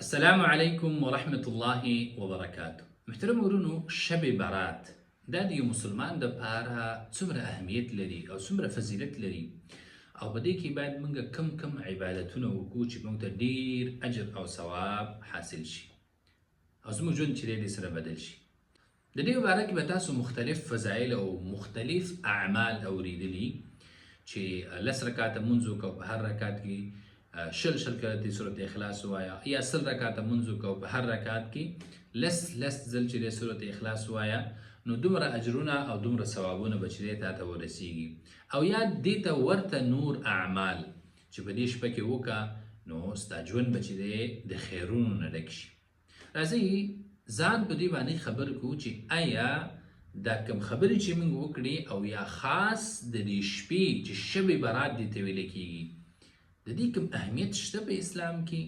السلام علیکم ورحمت الله وبرکاته. محترم ورونو، شب برات دا د یو مسلمان د پاره څومره اهمیت لري او څومره فضیلت لري، او په دې کې باید موږ کم کم عبادتونه وکړو چې موږ ته ډیر اجر او ثواب حاصل شي او زموږ ژوند چې دی دې سره بدل شي. د دې مباره کې به تاسو مختلف فضایل او مختلف اعمال اوریدلي چې لس رکعاته مونځ وکړه او په هر رکعت کې شل شل کله د سورت اخلاص ووایه، یا 100 رکعاته مونځ وکړه او په هر رکعت کې لس لس ځل چې د سورت اخلاص ووایه، نو دومره اجرونه او دومره ثوابونه به چې دی تا ته ورسیږي. او یا دې ته ورته نور اعمال چې په دې شپه کې وکړه، نو ستا ژوند به چې دی د خیرونو نه ډک شي. راځئ ځان په دې باندې خبر کړو چې آیا دا کم خبرې چې موږ وکړې او یا خاص د دې شپې چې شب برات دې ته ویل کېږي، د دې کوم اهمیت شته په اسلام کې؟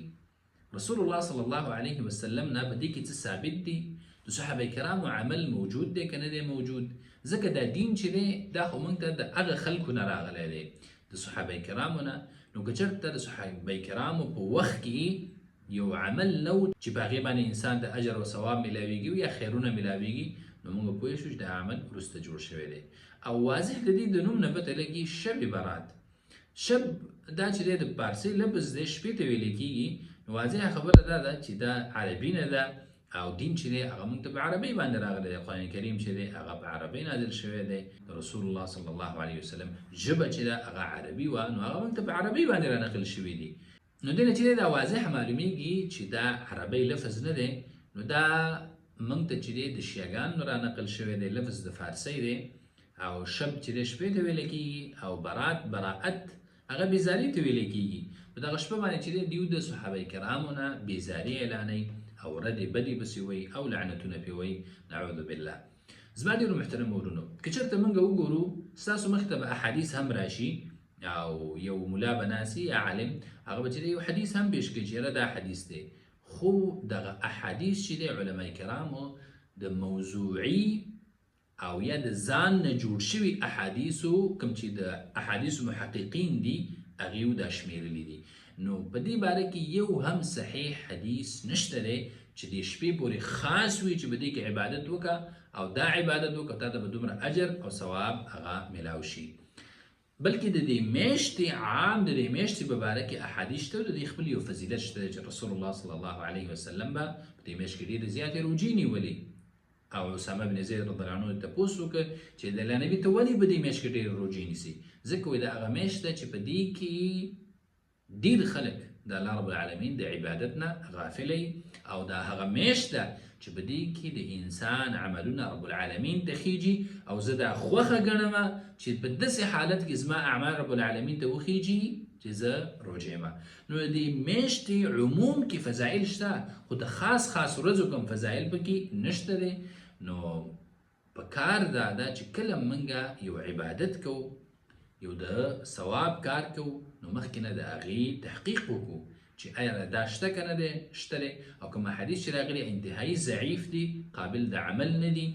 رسول الله صلی الله علیه وسلم نه په دې کې څه ثابت دي؟ د صحابه کرامو عمل موجود دی که نه دی موجود؟ ځکه دا دین چې دی دا خو موږ ته د هغه خلکو نه راغلی دی، د صحابه کرامو نه. نو که چېرته د صحابه کرامو په وخت کې یو عمل نه و چې په هغې باندې انسان ته اجر او ثواب ملاویږي یا خیرونه ملاویږي، نو موږ پوه شو چې دا عمل وروسته جوړ شوی دی. او واضح د دې د نوم نه پته لګي، شب برات، شب دا چې دی د پارسي لفظ دی، شپې ته ویل کېږي. نو واضحه خبره دا ده چې دا عربي نه ده، او دین چې دی هغه موږ ته په عربۍ باندې راغلی دی. قرآن کریم چې دی هغه په عربۍ نازل شوی دی. د رسول الله صلی الله علیه وسلم ژبه چې ده هغه عربي وه، نو هغه موږ ته په عربۍ باندې را نقل شوي دي. نو دې نه چې دا واضح معلومیږي چې دا عربی لفظ نه دی، نو دا موږ ته چې دی د شیعګانو را نقل شوی دی، لفظ د فارسۍ دی. او شب چې دی شپې ته ویل کېږي، او برات براءت هغه بیزاری ته ویل کېږي. په دغه شپه باندې چې دی دیو د صحابه کرامو نه بیزاری اعلانوي او ردې بدې پسې وایي او لعنتونه پرې وایي، نعوذ بالله. زما ډېرو محترمو ورونو، که چېرته موږ وګورو ستاسو مخې ته به احادیث هم راشي، او یو ملا به ناست یا عالم هغه به چې دی یو حدیث هم پیش کړي چې یاره دا حدیث دی. خو دغه احادیث چې دی علما کرامو د موضوعي او یا د ځان نه جوړ شوي احادیثو کوم چې د احادیثو محققین دي هغې دا شمیرلي دي. نو په دې باره کې یو هم صحیح حدیث نشته دی چې دې شپې پورې خاص وي چې په دې کې عبادت وکړه او دا عبادت وکړه تا ته به دومره اجر او ثواب هغه ملاو شي. بلکې د دې میاشتې عام د دې میاشتې په باره کې احادیث شته، د دې خپل یو فضیلت شته چې رسول الله صلی الله علیه وسلم به په دې میاشت کې ډېرې زیاتې روژې نیولې. او اسامه بن زید رضی الله عنه تپوس وکړ چې د الله نبي ته ولې په دې میاشت کې ډېرې روژې نیسي؟ ځکه وایي دا هغه میاشت ده چې په دې کې ډېر خلک د الله رب العالمین د عبادت نه غافل وي، او دا هغه میاشت ده چې په دې کې د انسان عملونه رب العالمین ته خیږي. او زه دا خوښه ګڼم چې په داسې حالت کې زما اعمال رب العالمین ته وخیږي چې زه روژه یم. نو د دې میاشتې عموم کې فضایل شته، خو د خاص خاص ورځو کوم فضایل پکې نشته دی. نو په کار دا ده چې کله موږ یو عبادت کوو، یو د ثواب کار کوو، نو مخکې نه د هغې تحقیق وکړو چې آیا دا شته که نه دی شته دی، او کوم احادیث چې راغلي انتهایی ضعیف دي، قابل د عمل نه دي.